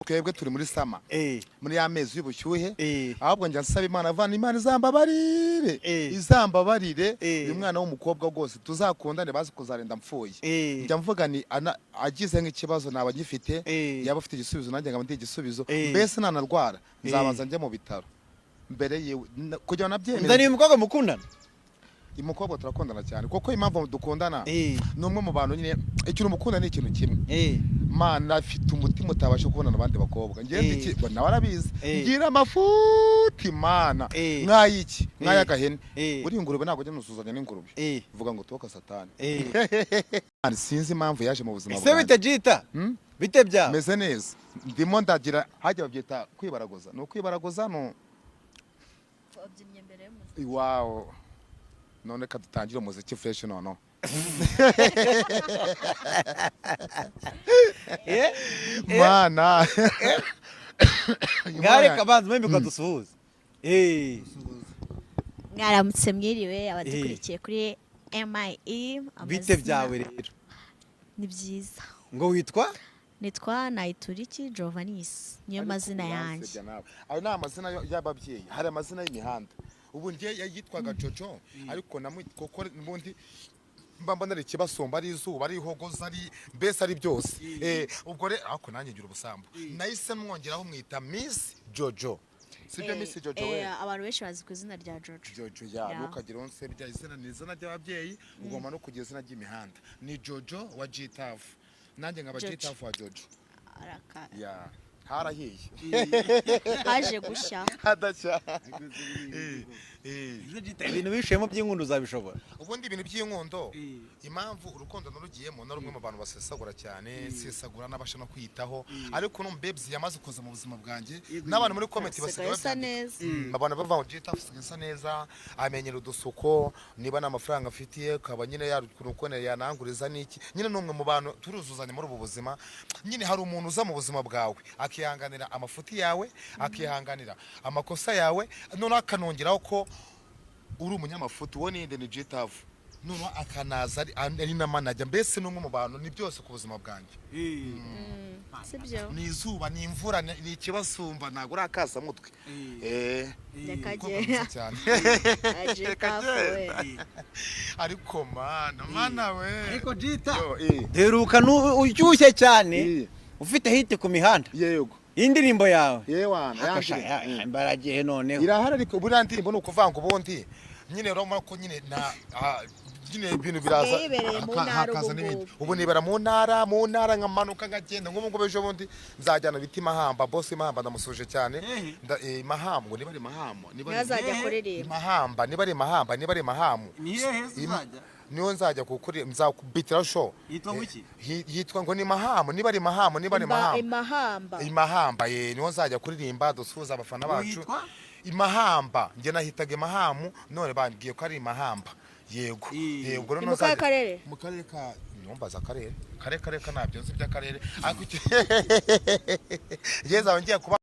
Twebwe turi muri summer, muri ya mezi y'ubushyuhe. Ahubwo njya nsaba Imana, avana Imana izambabarire, izambabarire. Uyu mwana w'umukobwa rwose tuzakundane, bazi kuzarinda mpfuye. Njya mvuga ni agize nk'ikibazo naba ngifite, yaba afite igisubizo nanjye nkaba ndi igisubizo. Mbese nanarwara nzabanza njye mu bitaro mbere yiwe kugira ngo nabyemere. Nzaniye umukobwa mukundana. Uyu mukobwa turakundana cyane, kuko impamvu dukundana ni umwe mu bantu nyine ikintu mukunda ni ikintu kimwe. Mana, afite umutima utabasha kubona abandi bakobwa. Njye ndi iki nawe arabizi. Ngira amafuti, Mana, nk'ay'iki, nk'ay'agahene. Uri ingurube, ntabwo ujya nusuzanya n'ingurube. Vuga ngo toka Satani. Mana, sinzi impamvu yaje mu buzima Ese bwanjye. bite, Jita? Hmm? Bite byawe? Meze neza, ndimo ndagira hajya babyita kwibaraguza, ni ukwibaraguza no Wabyinnye mbere y'umuziki. Iwawo. None ka dutangire umuziki fresh noneho. Mana. Ngareka banza mwembi ukadusuhuza. Mwaramutse, mwiriwe abadukurikiye kuri MIE. Bite byawe rero? Ni byiza. Ngo witwa? Nitwa Nayituriki Jovanis, niyo Ariko mazina uransebya yanjye. Nawe. Ayo ni amazina y'ababyeyi, hari amazina y'imihanda. Ubu njye yitwaga Jojo, ariko namwe kuko n'ubundi mba mbona ari ikibasumba, ari izuba, ari ihogoza, ari mbese ari byose. Ubwo rero ariko nanjye ngira ubusambo, nahise mwongeraho mwita Miss Jojo, sibyo? Miss Jojo we. Abantu benshi bazi ku izina rya Jojo. Jojo ya. Ya. Ntukagire uwo nsebya. Izina ni izina ry'ababyeyi, ugomba no kugira izina ry'imihanda. Ni Jojo wa Gitafu, nanjye nkaba Jojo. Gitafu wa Jojo. Araka. Ya, harahiye. Haje gushya. Hadashya. Ibintu bishemo by'inkundo uzabishobora? Ubundi ibintu by'inkundo, impamvu urukundo narugiyemo, nari umwe mu bantu basesagura cyane, sesagura n'abasha no kwiyitaho, ariko no babes yamaze kuza mu buzima bwanjye, n'abantu muri comment Asigaye basigaye asa babyandika. neza. Abantu bava ngo Jita asigaye asa neza, amenyera udusuko, niba nta mafaranga afitiye akaba nyine yarukuntu yananguriza n'iki. Nyine ni umwe mu bantu turuzuzanya muri ubu buzima. Nyine hari umuntu uza mu buzima bwawe akihanganira amafuti yawe, akihanganira amakosa yawe, noneho akanongeraho ko uri umunyamafuti. Uwo ninde? Ni Jitavu. Noneho akanaza ari na manager, mbese ni umwe mu bantu ni byose ku buzima bwanjye. Sibyo? Ni izuba, ni imvura, ni ikibasumba, ntabwo uri akasamutwe. Reka Umukobwa jye. mwiza cyane. Aje Reka tafu we. Ariko Mana, Mana we. Ariko Jita, Yo, duheruka ushyushye cyane, ufite hit ku mihanda. Yego. Indirimbo yawe. Yewana. Akasha, imbaragihe noneho. Irahari, ariko buriya ndirimbo ni ukuvanga. Ubundi nyine urabona ko nyine na nyine ibintu biraza. Asigaye yibereye mu ntara hakaza ubu n'ibindi. ngubu. Ubu nibera mu ntara, nkamanuka nkagenda. Nk'ubu ngubu ejo bundi nzajyana biti Mahamba, boss Mahamba ndamusuje cyane. Hehe? Mahamba, ngo niba ari Mahamba, niba ari Ntazajya kuririmba. Mahamba, niba ari Mahamba, niba ari Mahamu. Ni hehe uzajya? Niho nzajya kukuri, nzakubitira show. Yitwa ngo iki? Yitwa ngo ni Mahamu, niba ari Mahamu, niba ari Mahamba. Imahamba. Imahamba ye, niho nzajya kuririmba, dusuhuza abafana bacu. Witwa? Imahamba. Njye nahitaga Imahamu, none bambwiye ko ari Imahamba. Yego. Yego. Ni mu kahe karere? Mu karere ka numbaza akarere kare ka ntabyo nzi by'akarere, ariko ngeze aho ngiye kuba.